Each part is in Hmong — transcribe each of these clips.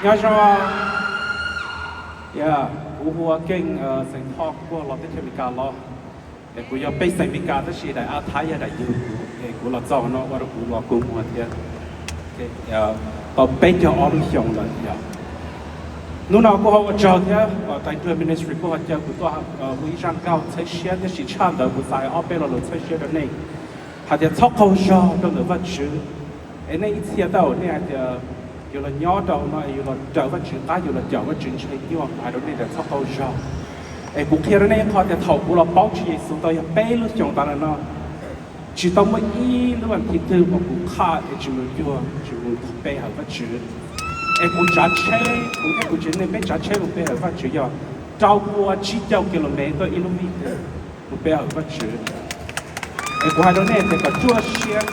Nyob zoo, kuv hu ua Keej, xeem Thoj, kuv kuj los teb chaws Amelikas los. Es kuv yog pej xeem Amelikas tab sis daim av Thaib yog daim yug kuv, es kuv los txog no ua rau kuv los kua muag thiab. Tau peb caug ob lub xyoos lawm yog. Hnub no kuj ho ua tsaug thiab uas Thaib Ministry kuj ho caw kuv tuaj hu ib zaj nkauj txhawb siab, tiam sis tshaj ntawd kuv xav hais ob peb lo lus txhawb siab rau nej hais tias txhob qaug zog rau ntawm Vajtswv. Es nej ib txhia tau nej hais tias yus los nyob rau no es yus los raws Vajtswv qab, yus los caum Vajtswv ntshe nyuaj. Kuv hais rau nej tias txhob qaug zog. Es kuv qhia rau nej ib qho tias thaum kuv los paub Tswv Yexus tau yog peb lub xyoos tas lawm no, tsis tau muaj ib lub vas thiv twg uas kuv qhaj es tsis mus cuag, tsis mus pe hawm Vajtswv. Es kuv tsav tsheb, kuv thiab kuv tsev neeg peb tsav tsheb mus pe hawm Vajtswv yog rau pua tsib caug kis lus mev tuaj ib lub vij twg mus pe hawm Vajtswv. Es kuv hais rau nej tias kom ruaj siab.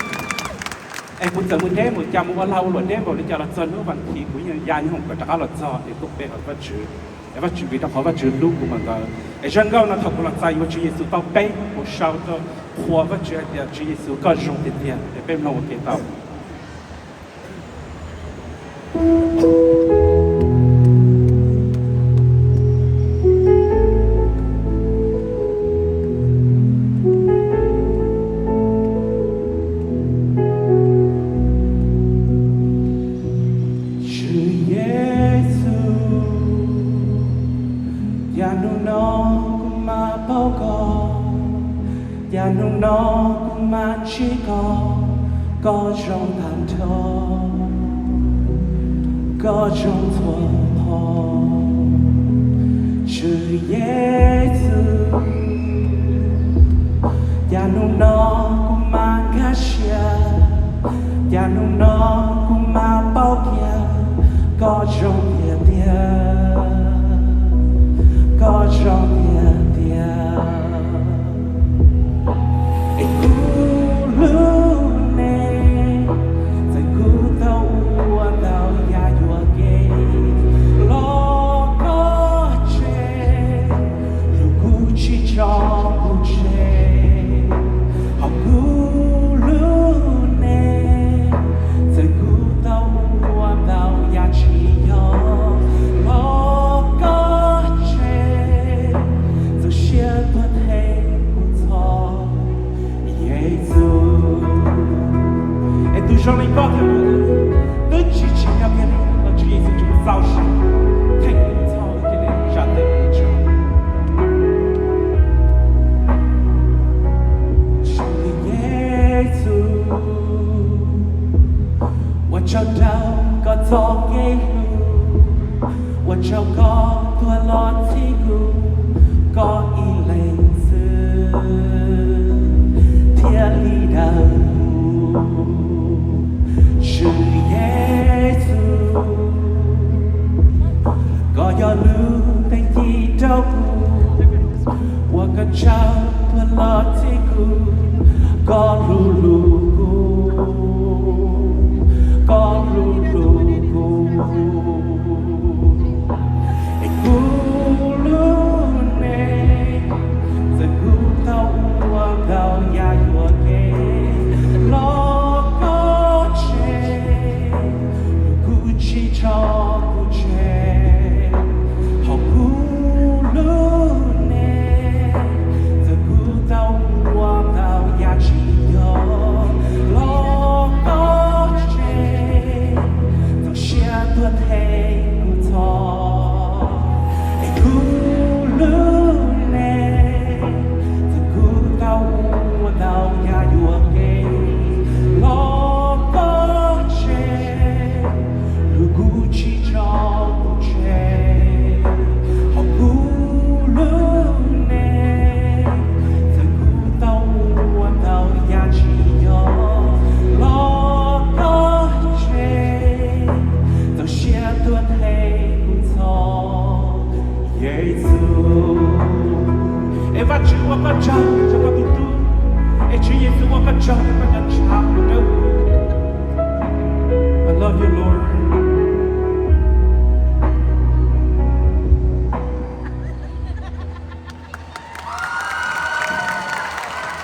Es kuv txawm mus deb mus cas, mus ua lag ua luam deb npaum li cas los txog hnub vas thiv kuv yeej ya nyoog kom rov qab los txog es tuaj pe hawm Vajtswv. Es Vajtswv, vim rau qhov Vajtswv hlub kuv mas ntawd. Es zaj nkauj no thaum kuv los txais yuav Tswv Yexus tau peb, kuv sau rau qhuas Vajtswv hais tias Tswv Yexus koj zoo tiag tiag. Es peb mloog ua ke tau. Tswv Yexus, cas hnub no kuv mam paub koj, cas hnub no kuv mam ntsib koj, koj zoo tag nrho, koj zoo txhua qhov. Tswv Yexus, cas hnub no kuv mam nkag siab, cas hnub no kuv mam paub kiag, koj zoo tiag tiag, koj zoo tiag tiag. Es kuv lub neej, txawm kuv tau ua ntau yam yuam kev los koj tseg, yog kuv tsis tso kuv tseg. Hauv kuv lub neej, txawm kuv tau ua ntau yam tsis yog los koj tseg, txaus siab tuag them kuv txhoj Yexus. Es tus zoo li koj thiab kuv twb tsis tsim nyog kiag li los Tswv Yexus tseem txaus siab them kuv txhoj ua ke li zam teb kuv tso. Tswv Yexus, ua tsaug rau koj txoj kev hlub, ua tsaug koj tuag los txhij kuv, koj ib leeg xwb thiaj li daws